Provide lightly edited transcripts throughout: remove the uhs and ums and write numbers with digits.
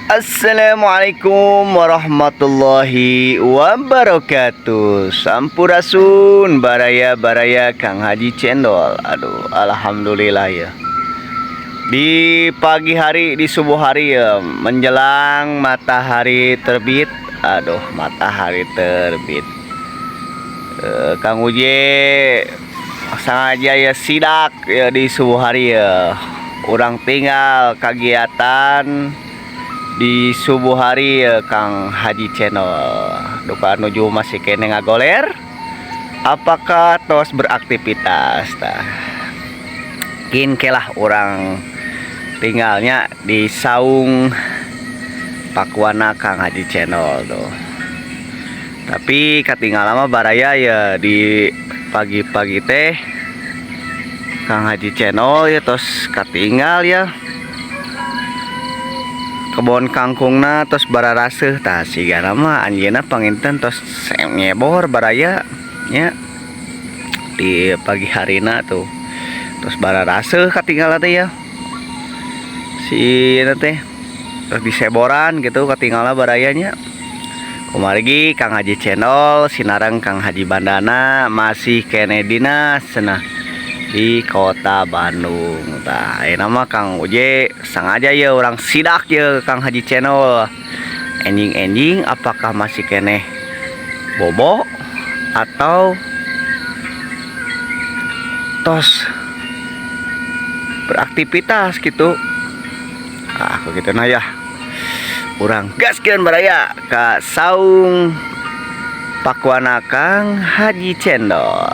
Assalamualaikum warahmatullahi wabarakatuh. Sampurasun baraya-baraya Kang Haji Cendol. Aduh, alhamdulillah ya. Di pagi hari, di subuh hari ya, menjelang matahari terbit. Aduh, matahari terbit. Kang Uje sengaja ya sidak ya di subuh hari ya. Urang tingal kegiatan di subuh hari ya Kang Haji Channel. Duka nuju masih keneh ngagoler, apakah tos beraktivitas? Tah, kin kelah urang tingalnya di saung pakuana Kang Haji Channel tuh. Tapi katinggal mah baraya ya, di pagi-pagi teh Kang Haji Channel ya tos katinggal ya kebon kangkungna tos bararaseuh. Tah, sigana mah anjeunna panginten tos nyebor baraya nya di pagi harina tuh, tos bararaseuh katinggal teh ya, si teh terus diseboran gitu katinggal barayanya. Kumargi Kang Haji Channel sinareng Kang Haji Bandana masih keneh dinas cenah di kota Bandung. Tah, ayeuna mah Kang Uje sengaja ya urang sidak ya Kang Haji Channel enjing-enjing apakah masih keneh bobo atau tos beraktivitas gitu. Ah, begitu. Nah ya, urang gaskeun baraya ka saung pakuana Kang Haji Cendol.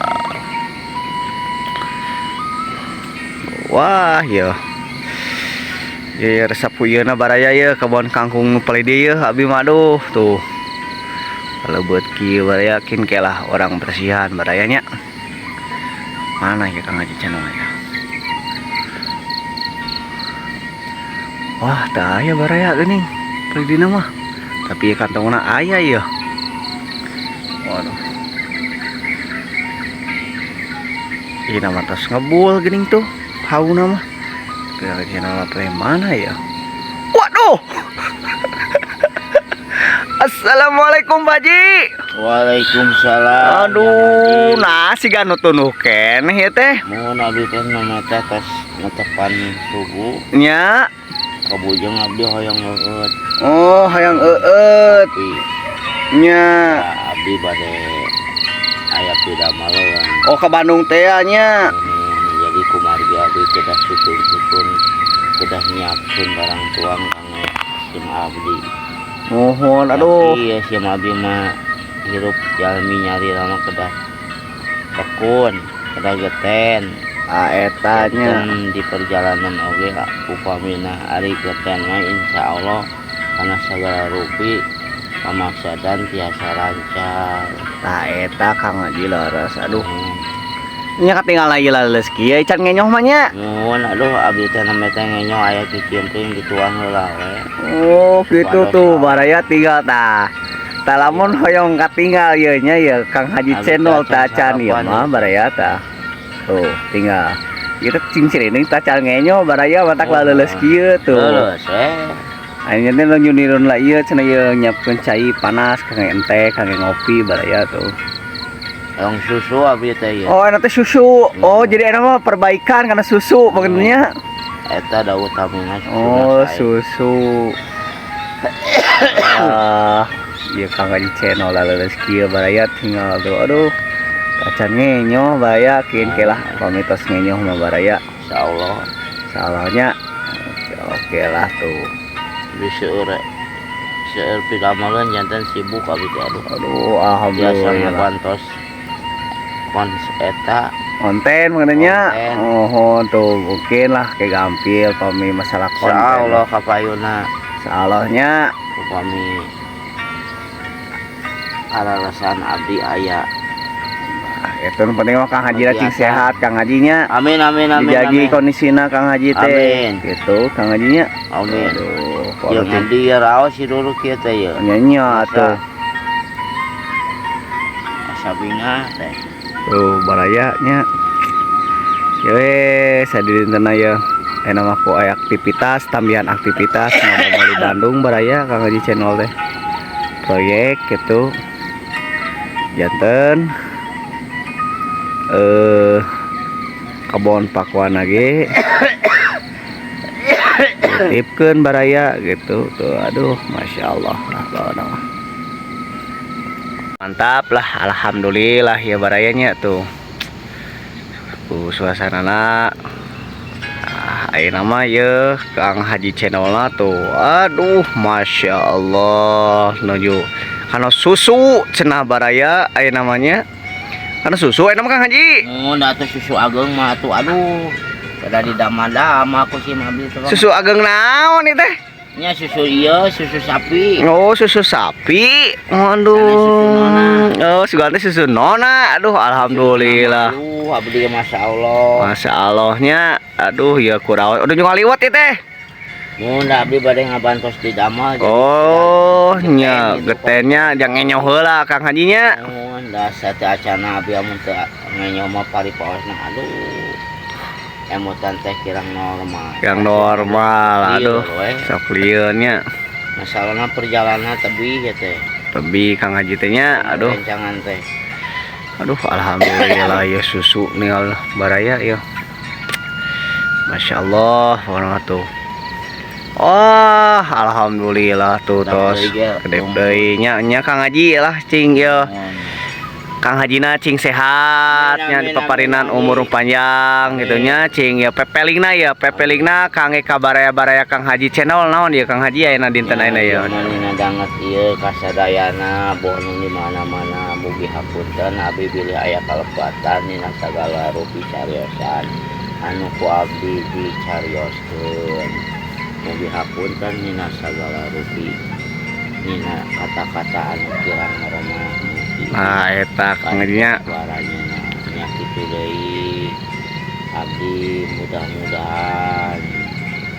Wah ya ya, ya resep na baraya ya, kebon kangkung nu palih dieu ya abi mah. Aduh, tuh lebet kieu baraya, kin kelah urang bersihan barayanya. Mana ya Kang Haji Channel ya? Wah, teu aya baraya geuning palih dina mah, tapi kantongna aya ya. Waduh, ini nama tos ngebul geuning tuh hauna mah. Kang Haji Channel teh mana ya? Waduh. Assalamualaikum, Pak Haji. Waalaikumsalam. Aduh, nah siga nu tunduh keneh ya teh. Mohon abdi teh nama teh tos netepan subuh. Nya. Kabujeng abdi hoyong eueut. Oh, hayang eueut. Nya. Abdi bade aya pidamaleun. Oh, ke Bandung teh nya. Jadi kumargi abdi kedah sutun-sutun, kedah nyiapkeun barang tuang kangge sim abdi. Mohon aduh. Iya, sim abdi mah hirup jalmi nyari lama kedah tekun, kedah geten. Ah, eta nya. Di perjalanan oge upamina ari geten mah insyaallah kana sagala rupi pamaksadan tiasa lancar. Tah eta Kang Haji leres aduh. Nya katinggal lagi laleus kieu can ngenyoh mah nya. Nuhun aduh, abdi teh name teh ngenyoh aya kicimpring dituang heula we. Oh, gitu tuh baraya tinggal tah. Tah lamun hoyong katinggal ieu nya ya Kang Haji Channel tah can ieu mah baraya tah. Tuh, tinggal. Ieu teh cingcirining tah can ngenyoh baraya matak laleus kieu tuh. Leuleus we. Ayeuna teh nyunirun lah ieu cenah ieu nyiapkeun cai panas kangge ente, kangge ngopi baraya tuh. Yang susu abdi teh ieu. Oh, eta teh susu. Oh, jadi eta mah perbaikan karena susu maksudnya. Eta da utamina susu. Oh, susu. Ah, ieu Kang Haji Channel laleus kieu baraya tinggal tuh. Aduh. Acan ngenyoh baraya, kin kelah pamitos ngenyoh mah baraya. Insyaallah. Insyaallah. Oke lah tuh. Di seueur seueur pidamaleun janten sibuk abdi teh aduh. Aduh, alhamdulillah. Biasa ngabantos kons eta konten mengenainya. Oh, tuh mungkin lah kayak gampil pami masalah konten. Insyaallah kapayuna. Insyaallohnya upami alalasan abdi aya. Nah, itu yang penting mah Kang Haji cing sehat Kang Hajinya. Amin amin amin. Dijagi kondisina Kang Haji teh. Amin. Gitu Kang Hajinya. Amin. Aduh, jeung abdi raos si dulu kieu teh ye. Nya atuh. Asa bingah teh. Tuh baraya nya. Ye, sadidintena ya. Enak mah ku aya aktivitas, tambahan aktivitas ngadamel di Bandung, baraya Kang Haji Channel teh. Proyek gitu. Janten kebon pakuan lagi titipkeun, baraya, gitu tuh. Aduh, masya Allah lah, pokokna mah. Mantap lah, alhamdulillah ya, barayanya tuh ku suasana. Ah, ayeuna mah ye Kang Haji Channelna tuh, aduh, masya Allah, nuju kana susu cenah, baraya. Ayeuna namanya kana susu ayeuna mah, Kang Haji. Oh, da atuh susu ageng mah atuh, aduh. Kada didama-dama aku sih mah abdi teh. Susu ageng naon ieu teh? Nya susu ieu, susu sapi. Oh, susu sapi. Aduh. Susu nona. Oh, sugan teh susu nona. Aduh, alhamdulillah. Aduh, abdi masya Allah. Masya Allahnya. Aduh, ya kurawan. Udah juga liwat ya teh. Mun da abdi bade ngabantos di damel. Oh, nya gitu, getennya jangan ngenyoh heula, Kang Hajinya. Mun da sateuacanna abdi amun teu ngenyoh mah paripaosna, aduh. Emutan teh kirang normal. Yang normal, aduh. Lieur we. Sok lieurnya. Masalahna perjalanan tebih ya teh. Lebih Kang Haji teh nya, aduh. Rencangan teh. Aduh, alhamdulillah ya, susu ninggal, baraya ya. Masya Allah, orang tuh. Oh, alhamdulillah tuh tos kedep deui nya nya, Kang Haji lah, cing ya. Kang Hajina cing sehat nya, dipaparinan umur panjang gitu nya, cing ya. Pepelingna ya, pepelingna kangge ka baraya-baraya Kang Haji Channel naon ya, Kang Haji, ayeuna dinten ayeuna ya? Manina danget ieu kasadayana, boh nu di mana-mana, mugi hapunten abdi bilih aya kalepatan dina sagala rupi cariosan anu ku abdi dicarioskeun. Mugi hapunten dina sagala rupi dina kata-kata anu kirang merenah. Nah, eta Kang Hajinya. Suaranya nya kitu deui, abdi mudah-mudahan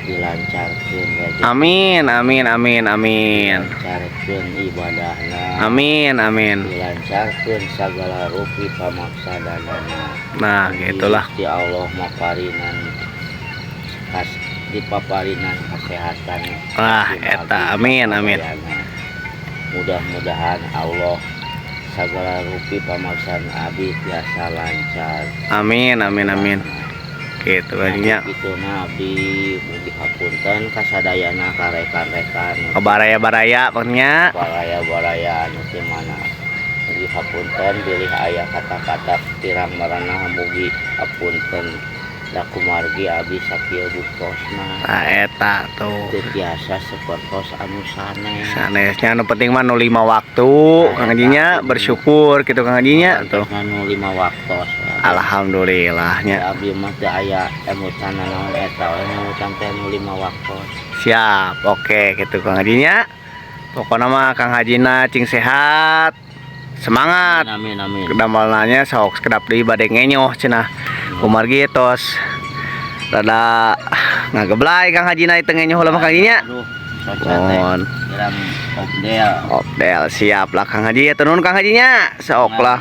dilancarkeun rezeki. Amin, amin, amin, amin. Dilancarkeun ibadahna. Amin, amin. Dilancarkeun sagala rupi pamaksadanana. Nah, gitulah. Gusti Allah maparinan kas dipaparinan kesehatan. Ah, eta, amin, amin. Mudah-mudahan Allah sagala rupi pamaksan abdi tiasa lancar. Amin, amin, amin. Gitu Hajinya. Gitu nah, abdi mugi hapunten kasadayana ka rekan-rekan. Baraya-baraya pokoknya. Baraya-baraya anu ti mana, mugi hapunten bilih aya kata-kata kirang merenah, mugi hapunten da kumargi abdi sakieu buktosna. Nah, eta tuh. Teu tiasa sapertos anu sanes. Sanesnya, anu penting mah nu lima waktu, Kang Hajinya, bersyukur gitu, Kang Hajinya tuh. Anu lima waktos. Alhamdulillahnya. Abdi mah teu aya emutan naon, eta we emutan teh nu lima waktos. Siap, oke gitu, Kang Hajinya. Pokoknya mah Kang Hajina cing sehat, semangat. Amin, amin. Damelna sok sekedap deui bade ngenyoh cenah. Kumargi tos rada ngageblay Kang Hajina itu ngenyoh heula mah, Kang Hajinya. Aduh, soca teh Mohon. Kirang obdel. Obdel, siap lah, Kang Haji ya, turun Kang Hajinya. Sok lah.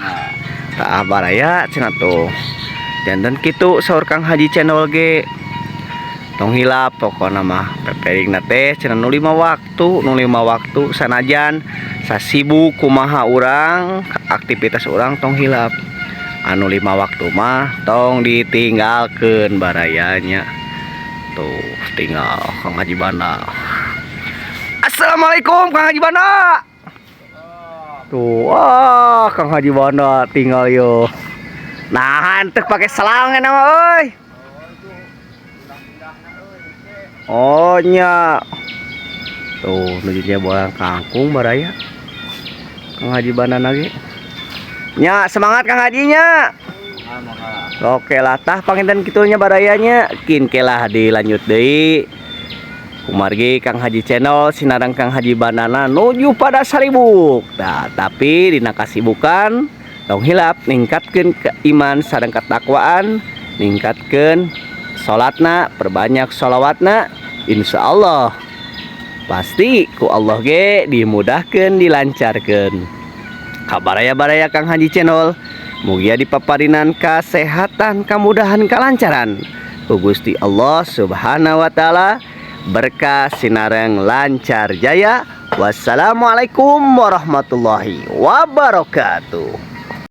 Tah, baraya cenah tuh. Janten kitu saur Kang Haji Channel ge. Tong hilap pokona mah peperingna teh cenah nu lima waktu, nu lima waktu, sanajan sasibuk kumaha urang, aktivitas urang, tong hilap anu lima waktu mah tong ditinggalkeun, barayanya. Tuh tinggal Kang Haji Banda. Assalamualaikum, Kang Haji Banda. Tuh, wah, Kang Haji Banda tinggal yo. Nah, henteu pakai selang mah euy. Oh nya. Tuh, nuju bolang kangkung, baraya. Kang Haji Banda lagi. Nya, semangat Kang Hajinya. Oke lah, tah panginten kitunya, barayanya. Kin lah dilanjut deui. Kumargi Kang Haji Channel sinareng Kang Haji Bandana nuju pada saribuk. Nah, tapi dina kasibukan tong hilap ningkatkeun keiman sareng ketakwaan, ningkatkeun salatna, perbanyak sholawatna, insya Allah pasti ku Allah ge dimudahkan, dilancarkan. Kabaraya-baraya Kang Haji Channel, mugia dipaparinan kesehatan, kemudahan, kelancaran. Ku Gusti Allah Subhanahu wa taala, berkah sinareng lancar jaya. Wassalamualaikum warahmatullahi wabarakatuh.